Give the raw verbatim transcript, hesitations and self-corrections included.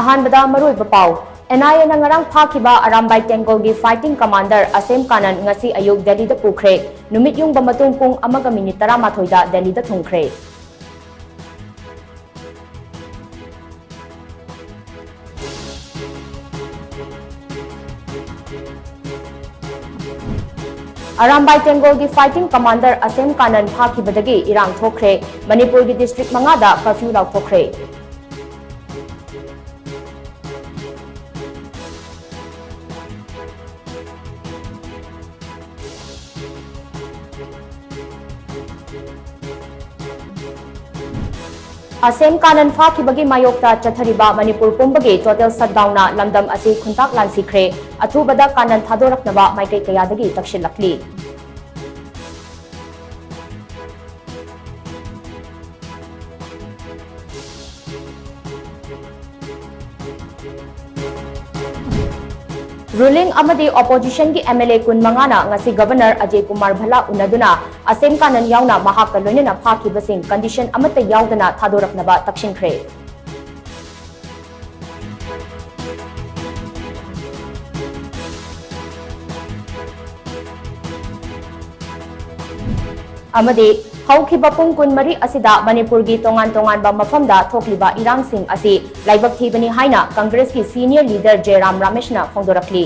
ꯑꯍꯥꯟꯕꯗ ꯃꯔꯨꯑꯣꯏꯕ ꯄꯥꯎ꯫ ꯑꯦꯟ ꯑꯥꯏ ꯑꯦꯅ ꯉꯔꯥꯡ ꯐꯥꯈꯤꯕ ꯑꯔꯥꯝꯕꯥꯏ ꯇꯦꯡꯒꯣꯜꯒꯤ fighting commander ꯑꯁꯦꯝ ꯀꯥꯅꯟ ꯉꯁꯤ ꯑꯌꯨꯛ ꯗꯦꯜꯂꯤꯗ ꯄꯨꯈ꯭ꯔꯦ꯫ ꯅꯨꯃꯤꯠ ꯌꯨꯡꯕ ꯃꯇꯨꯡ ꯄꯨꯡ ꯑꯃꯒ ꯃꯤꯅꯤꯠ ꯇꯔꯥꯃꯥꯊꯣꯏꯗ ꯗꯦꯜꯂꯤꯗ ꯊꯨꯡꯈ꯭ꯔꯦ꯫ ꯑꯔꯥꯝꯕꯥꯏ ꯇꯦꯡꯒꯣꯜꯒꯤ fighting commander ꯑꯁꯦꯝ ꯀꯥꯅꯟ ꯐꯥꯈꯤꯕꯗꯒꯤ ꯏꯔꯥꯡ ꯊꯣꯛꯈ꯭ꯔꯦ꯫ ꯃꯅꯤꯄꯨꯔꯒꯤ district ꯃꯉꯥꯗ curfew ꯂꯥꯎꯊꯣꯛꯈ꯭ꯔꯦ꯫ ꯑꯁꯦꯝ ꯀꯥꯅꯟ ꯐꯥꯈꯤꯕꯒꯤ ꯃꯥꯌꯣꯛꯇ ꯆꯠꯊꯔꯤꯕ ꯃꯅꯤꯄꯨꯔ ꯄꯨꯝꯕꯒꯤ total shutdownꯅ ꯂꯝꯗꯝ ꯑꯁꯤ ꯈꯨꯟꯇꯥꯛ ꯂꯥꯟꯁꯤꯈ꯭ꯔꯦ꯫ ꯑꯊꯨꯕꯗ ꯀꯥꯅꯟ ꯊꯥꯗꯣꯔꯛꯅꯕ ꯃꯥꯏꯀꯩ ꯀꯌꯥꯗꯒꯤ ꯇꯛꯁꯤꯜꯂꯛꯂꯤ꯫ Ruling ꯑꯃꯗꯤ oppositionꯒꯤ M L A ꯀꯨꯟꯃꯉꯥꯅ ꯉꯁꯤ Governor ꯑꯖꯌ ꯀꯨꯃꯥꯔ ꯚꯜꯂꯥ ꯎꯅꯗꯨꯅ ꯑꯁꯦꯝ ꯀꯥꯅꯟ ꯌꯥꯎꯅ ꯃꯍꯥꯛꯀ ꯂꯣꯏꯅꯅ ꯐꯥꯈꯤꯕꯁꯤꯡ condition ꯑꯃꯠꯇ ꯌꯥꯎꯗꯅ ꯊꯥꯗꯣꯔꯛꯅꯕ ꯇꯛꯁꯤꯟꯈ꯭ꯔꯦ꯫ ꯑꯃꯗꯤ ꯍꯧꯈꯤꯕ ꯄꯨꯡ ꯀꯨꯟꯃꯔꯤ ꯑꯁꯤꯗ ꯃꯅꯤꯄꯨꯔꯒꯤ ꯇꯣꯉꯥꯟ ꯇꯣꯉꯥꯟꯕ ꯃꯐꯝꯗ ꯊꯣꯛꯂꯤꯕ ꯏꯔꯥꯡꯁꯤꯡ ꯑꯁꯤ ꯂꯥꯏꯕꯛ ꯊꯤꯕꯅꯤ ꯍꯥꯏꯅ ꯀꯪꯒ꯭ꯔꯦꯁꯀꯤ senior leader ꯖꯦꯔꯥꯝ ꯔꯥꯃꯦꯁꯅ ꯐꯣꯡꯗꯣꯔꯛꯂꯤ꯫